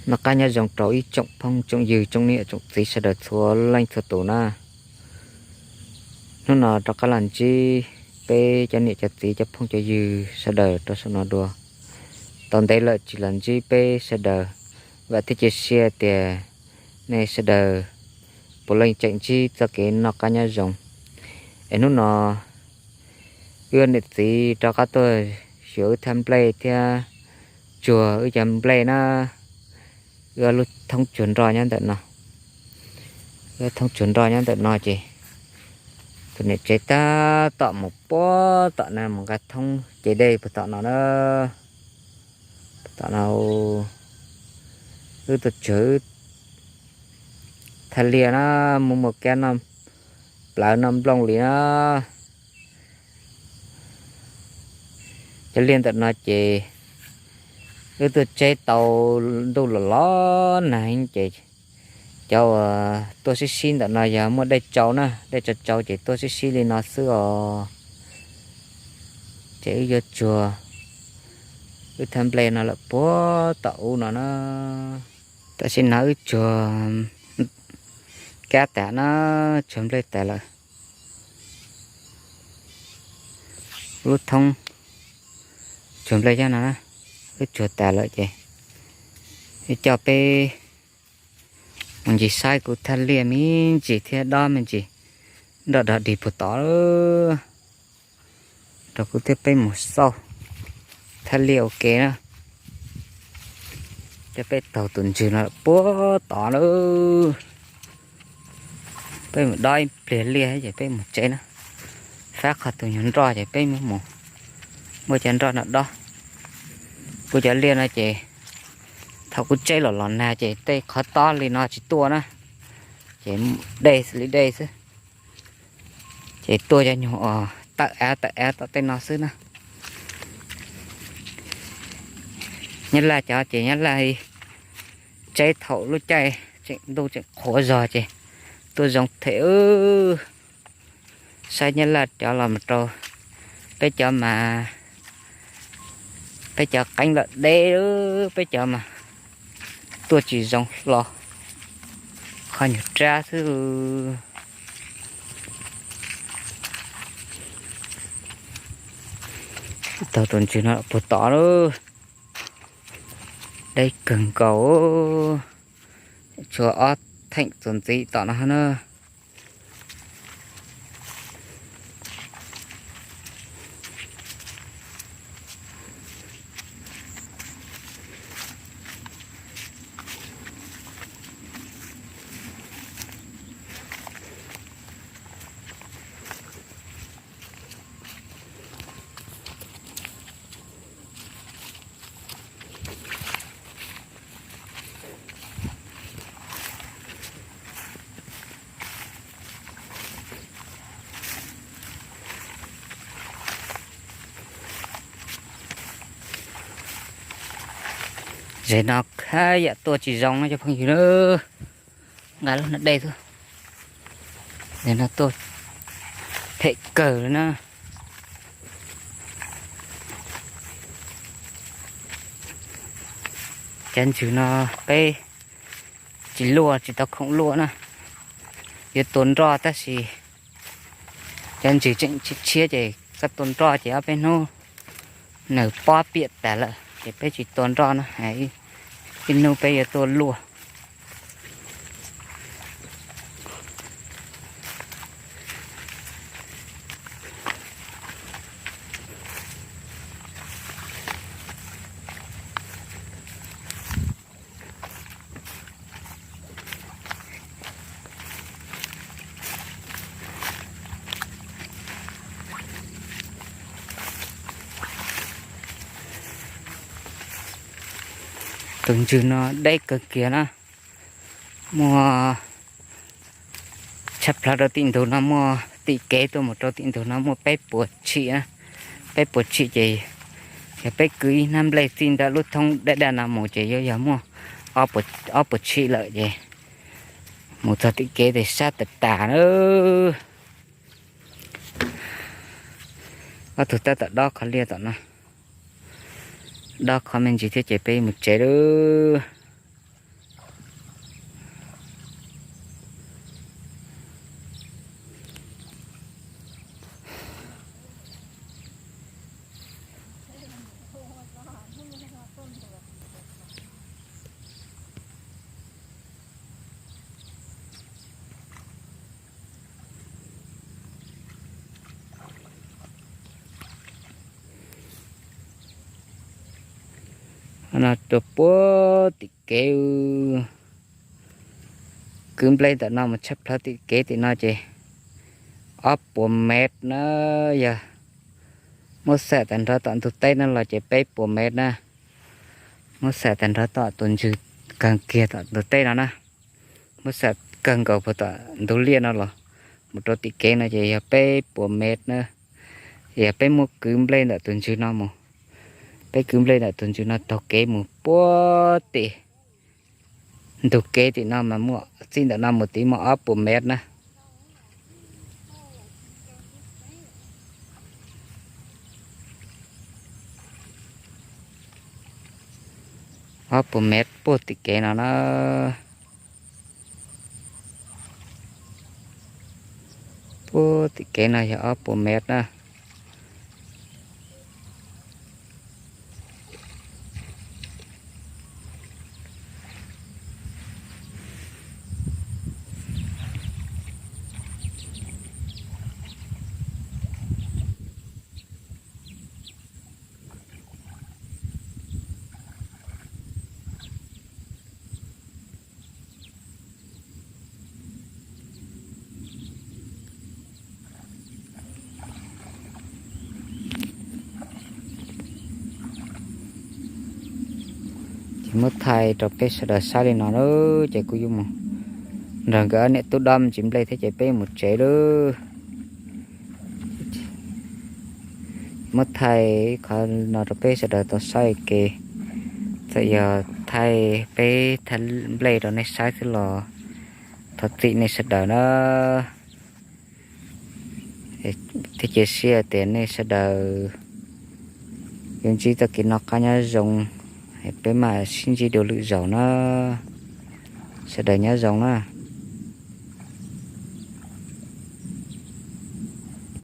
Noj qab nyob zoo rau ib tsoom phooj tsoom ywg tsoom niam tsoom txiv sawv daws txhua leej txhua tus na. Hnub no rov qab los ntsib peb cov niam cov txiv cov phooj cov ywg sawv daws rau saum no dua. Tau ntev lawm tsis los ntsib peb sawv daws, vam thiab cia siab tias nej sawv daws puav leej tseem ntsib txoj kev noj qab nyob zoo. Es hnub no wb niam txiv rov qab tuaj xyuas wb thaj nplej thiab tsuag wb cov nplej na. Wb lub thoob tsuag nroj nyob ntawm no, wb thoob tsuag nroj nyob ntawm no ces tus niam tsev tab tom mus puag tom na mus nqa thoob cev dej puag tom no na. Puag tom no wb tuaj tsuag wb thaj liaj na, muaj muaj kab noj plawv noj nplooj li na. Cov liaj ntawm no ces wb tuaj tseb tau ntuj los los nag heev ces cov uas tuaj sib sib ntawm no yog muaj dej tsau na, dej tsau tsau ces tuaj sib sib li no xwb os. Ces wb yuav tsuag wb thaj nplej no lawm puag tom ub no na. Tam sim no wb tsuag kab tas na, tsuag nplej tas lawm. Lub thoob tsuag nplej cov no na, wb tsuag tas lawm ces wb coj peb mus ncig saib kuv thaj liaj me ntsis thiab dob me ntsis nroj dog dig puag tod, rau kuv thiab peb mus xauj thaj liaj ua ke na. Coj peb taug tus ntswg no puag tod lawm. Peb mus dob ib pliag liaj ces peb mus tsev na. Fab qhov tus nyuag nroj ces peb mus muab cov nroj no dob. Kuv cov liaj no ces thaum kuv tseb los los nag ces tej qhov tob li no tsis tuaj na, ces dej xwb li dej xwb. Ces tuaj cov nyuag uas tawm av tawm av tom tej no xwb na. Nyab Laj cov ces Nyab Laj tseb thaum lub caij tseem ntuj tseem qhuav zog ces tuaj zoo them. Saib Nyab Laj cov los mus rau peb cov mas, peb cov qeeb lawm deb, peb cov mas tuaj tsis zoo hlo, qhov nyuag rab xwb. Taug tus ntswg no puag tod lawm, deb kawg nkaus, tshuav ob theem txuas ntxiv tom no na. Zem no khab yam tuaj tsis zoo no cov phooj ywg na. Nqa lub no dej xwb. Zem no tuaj phem kawg li na. Cov ntswg no peb tsis luaj, tsis tau khoom luaj na. Yuav tua nroj tab sis cov ntswg tseem tshiab tshiab ces koj tua nroj ces ob peb hnub nws pob piam tas lawm ces peb tsis tua nroj na. Ib hnub peb yuav tua luaj. Tus ntswg no deb kawg kiag na. Muaj tshaj plaws rau tim ntug no, muaj tim kev tuaj mus rau tim ntug no muaj peb puas tshim na. Peb puas tshim ces yog peb kwv ib hnab nplej txij ntawm lub thoob daj daj no mus ces yuav yog muaj ob puas tshim lawm ces mus txog tim kev tes sab tas tas na. Ob tug tab tom dob qhov liaj tom no, dob qhov me ntsis thiab ces peb mus tsev lawm. No rau puag tim kev, kwv nplej ntawm no mus tshaj plawg tim kev tim no ces ob puas mev na. Yog muab xam tag nrho tom ntug teb no los ces peb puas mev na. Muab xam tag nrho tom tus ntsws kawg kiag tom ntug teb no na. Muab xam kawg nkaus puag tom ntug liaj no los mus rau tim kev no ces yog peb puas mev na. Yog peb muab kwv nplej ntawm tus ntsws no mus, peb kwv nplej ntawm tus ntsws no taug kev mus puag tim ntug kev tim no mas muaj txij ntawm no mus tim muaj ob puas mev na. Ob puas mev puag tim kev no na. Puag tim kev no yog ob puas mev na. Ces muab thaij rau peb sawv daws saib li no lawm ces kuv yuav mus nrog nkawd ob niam tub dob me ntsis nplej thiab ces peb mus tsev lawm. Muab thaij qhov no rau peb sawv daws tau saib ua ke. Txawm yog thaij peb thaij nplej rau nej saib xwb los thov txim nej sawv daws na. Thiab cia siab tias nej sawv daws yuav ntsib txoj kev noj qab nyob zoo, peb mam sib ntsib dua lwm zaus na. Sawv daws nyob zoo na.